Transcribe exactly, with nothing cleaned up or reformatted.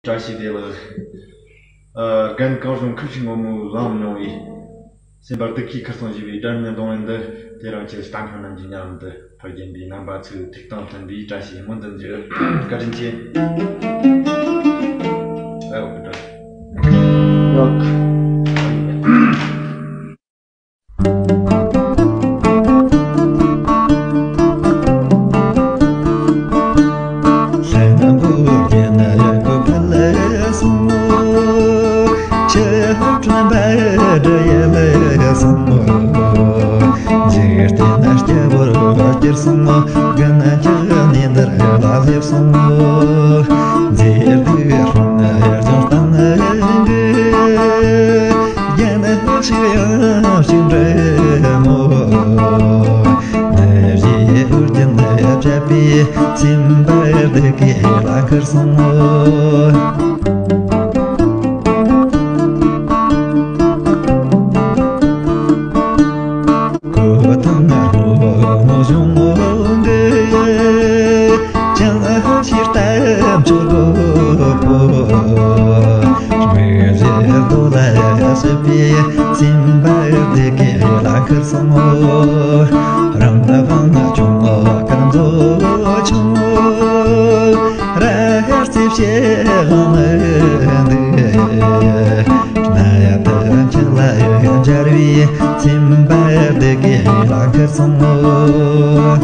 བཀྲ་ཤིས་བདེ་ལེགས། ཨ། རྒན་གངས་ལྗོངས་ཁུ་བྱུག་སྔོན་མོའི་ལམ་མྱོང་བའི། སེམས་པ་སྡུག་གིས་ཁུར་སོང་ཞེས་པའི་སྒྲ་སྙན་རྡུང་ལེན་འདི་དེ་རིང་ཁྱེད་ལྟ་མཁན་རྣམས་ཀྱི་མཉམ་དུ་ཕུལ་གྱིན་པའི་རྣམ་པ་ཚོའི་ཐུགས་དང་མཐུན་པའི་བཀྲ་ཤིས་སྨོན་འདུན་ཞུ། བཀའ་དྲིན་ཆེ། ཨོ་ཀེ། རྒྱལ་ཞིག་འདྲ་མོ། ནད་གཞི་ཨོ་རྒྱན་བཅས་པའི་སེམས་པ་སྡུག་གི་ལ་ཁར་སོང་ངོ་། ཁོ་དང་ངར་མོ་གཞུང་ངོ་འདི། ཅང་ཤེས་ལྟ་མཆོག་གོ་པོ། མི་བཞི་རྡོ་ལ་སྲིད་པའི་སེམས་པ་སྡུག་གི་ལ་ཁར་སོང་ངོ་། རང་དབང་ཆུང་ངོ་གང་ཚོ་ཆུང་ངོ་ར་ཧར་རྩིབ་བྱེད་དབང་མི་འདུག་ན་ཡ་ད་ཁྱེད་ལ་འབྱར་བའི་སེམས་པ་སྡུག་གི་ལ་ཁར་སོང་ངོ་།